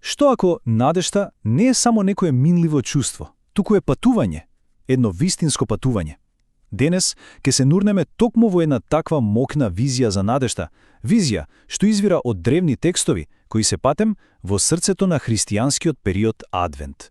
Што ако надежта не е само некое минливо чувство, туку е патување, едно вистинско патување? Денес ќе се нурнеме токму во една таква мокна визија за надежта, визија што извира од древни текстови кои се патем во срцето на христијанскиот период Адвент.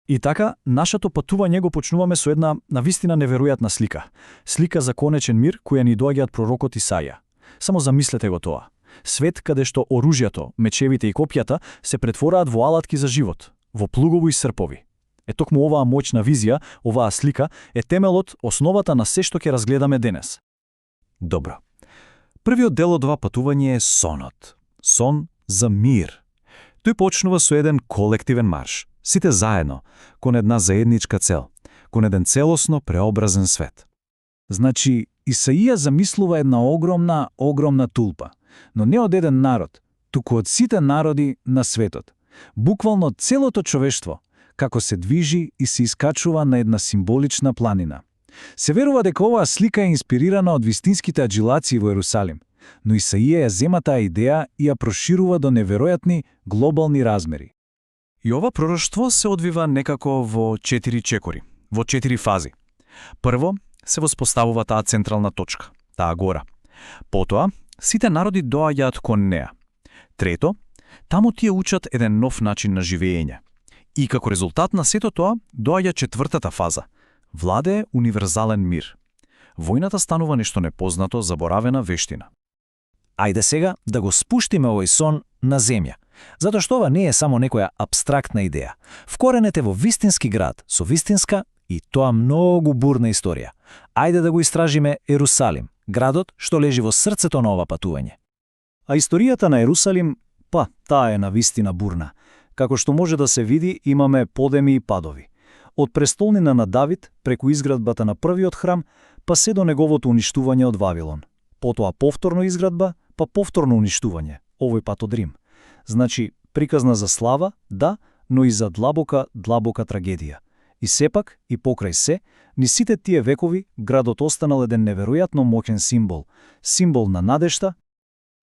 И така, нашето патување го почнуваме со една навистина неверојатна слика. Слика за конечен мир која ни доаѓа од пророкот Исаја. Само замислете го тоа. Свет каде што оружјето, мечевите и копјата се претвораат во алатки за живот, во плугови и српови. Токму оваа моćна визија, оваа слика е темелот, основата на се што ќе разгледаме денес. Добро. Првиот дел од ова патување е сонот. Сон за мир. Тој почнува со еден колективен марш. Сите заедно, кон една заедничка цел, кон еден целосно преобразен свет. Значи, Исаија замислува една огромна тулпа, но не од еден народ, туку од сите народи на светот. Буквално целото човештво, како се движи и се искачува на една символична планина. Се верува дека оваа слика е инспирирана од вистинските аджилации во Ерусалим, но Исаија ја зема таа идеја и ја проширува до неверојатни глобални размери. И ова пророштво се одвива некако во 4 чекори, во 4 фази. Прво, се воспоставува таа централна точка, таа гора. Потоа, сите народи доаѓаат кон неа. Трето, таму тие учат еден нов начин на живење. И како резултат на сето тоа, доаѓа четвртата фаза. Владее универзален мир. Војната станува нешто непознато, заборавена вештина. Ајде сега да го спуштиме овој сон на земја. Затоа што ова не е само некоја апстрактна идеја. Вкоренете во вистински град, со вистинска и тоа многу бурна историја. Ајде да го истражиме Ерусалим, градот што лежи во срцето на ова патување. А историјата на Ерусалим, таа е навистина бурна. Како што може да се види, имаме подеми и падови. Од престолнина на Давид, преку изградбата на првиот храм, па се до неговото уништување од Вавилон. Потоа повторно изградба, па повторно уништување, овој пат од Рим. Значи, приказна за слава, да, но и за длабока трагедија. И сепак, и покрај се, ни сите тие векови, градот останал еден неверојатно моќен символ. Символ на надежта.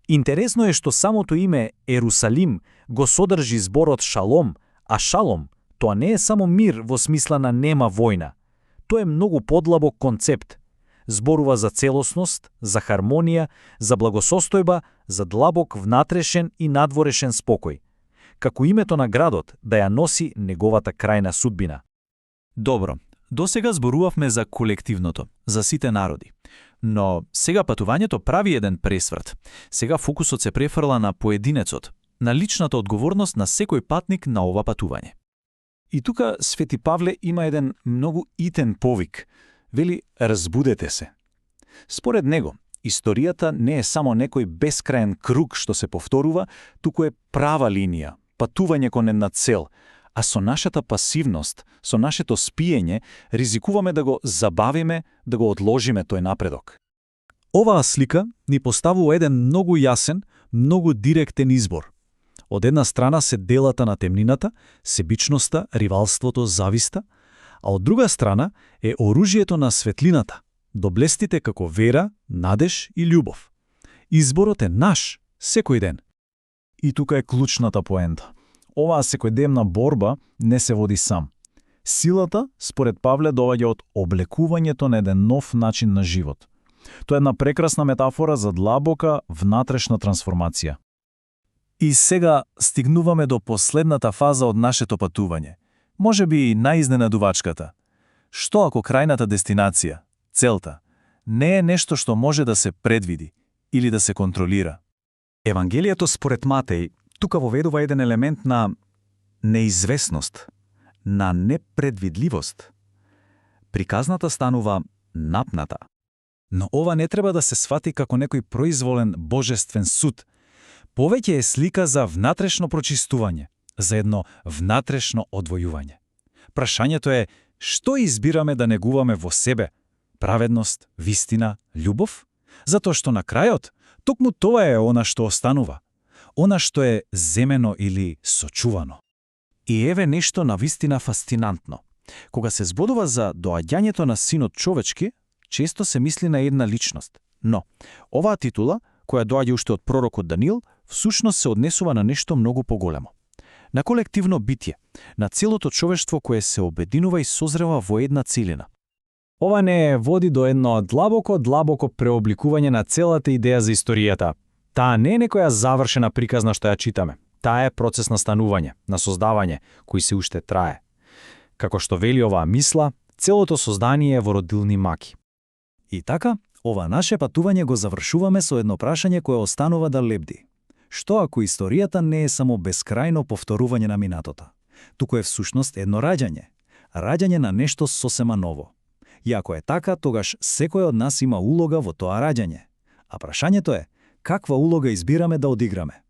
Интересно е што самото име Ерусалим го содржи зборот шалом, а шалом, тоа не е само мир во смисла на нема војна. Тоа е многу подлабок концепт. Зборува за целосност, за хармонија, за благосостојба, за длабок внатрешен и надворешен спокој. Како името на градот да ја носи неговата крајна судбина. Добро, досега зборувавме за колективното, за сите народи. Но сега патувањето прави еден пресврт. Сега фокусот се префрла на поединецот, на личната одговорност на секој патник на ова патување. И тука Свети Павле има еден многу итен повик. Вели, разбудете се. Според него, историјата не е само некој бескраен круг што се повторува, туку е права линија, патување кон една цел, а со нашата пасивност, со нашето спиење, ризикуваме да го забавиме, да го одложиме тој напредок. Оваа слика ни поставува еден многу јасен, многу директен избор. Од една страна се делата на темнината, себичноста, ривалството, зависта, а од друга страна е оружјето на светлината, доблестите како вера, надеж и љубов. Изборот е наш, секој ден. И тука е клучната поента. Оваа секојдневна борба не се води сам. Силата, според Павле, доаѓа од облекувањето на еден нов начин на живот. Тоа е една прекрасна метафора за длабока внатрешна трансформација. И сега стигнуваме до последната фаза од нашето патување. Може би и наизненадувачката. Што ако крајната дестинација, целта, не е нешто што може да се предвиди или да се контролира? Евангелието според Матеј тука воведува еден елемент на неизвестност, на непредвидливост. Приказната станува напната. Но ова не треба да се свати како некој произволен божествен суд. Повеќе е слика за внатрешно прочистување, за едно внатрешно одвојување. Прашањето е, што избираме да негуваме во себе? Праведност, вистина, љубов? Затоа што на крајот, токму тоа е она што останува. Она што е земено или сочувано. И еве нешто навистина фасцинантно. Кога се зборува за доаѓањето на Синот човечки, често се мисли на една личност. Но, оваа титула, која доаѓа уште од пророкот Даниил, всушност се однесува на нешто многу поголемо. на колективно битие, на целото човештво кое се обединува и созрева во една целина. Ова не води до едно длабоко преобликување на целата идеја за историјата. Таа не е некоја завршена приказна што ја читаме. Таа е процес на станување, на создавање, кој се уште трае. Како што вели оваа мисла, целото создание е во родилни маки. И така, ова наше патување го завршуваме со едно прашање кое останува да лебди. Што ако историјата не е само бескрајно повторување на минатото, туку е всушност едно раѓање на нешто сосема ново? И ако е така, тогаш секој од нас има улога во тоа раѓање. А прашањето е, каква улога избираме да одиграме?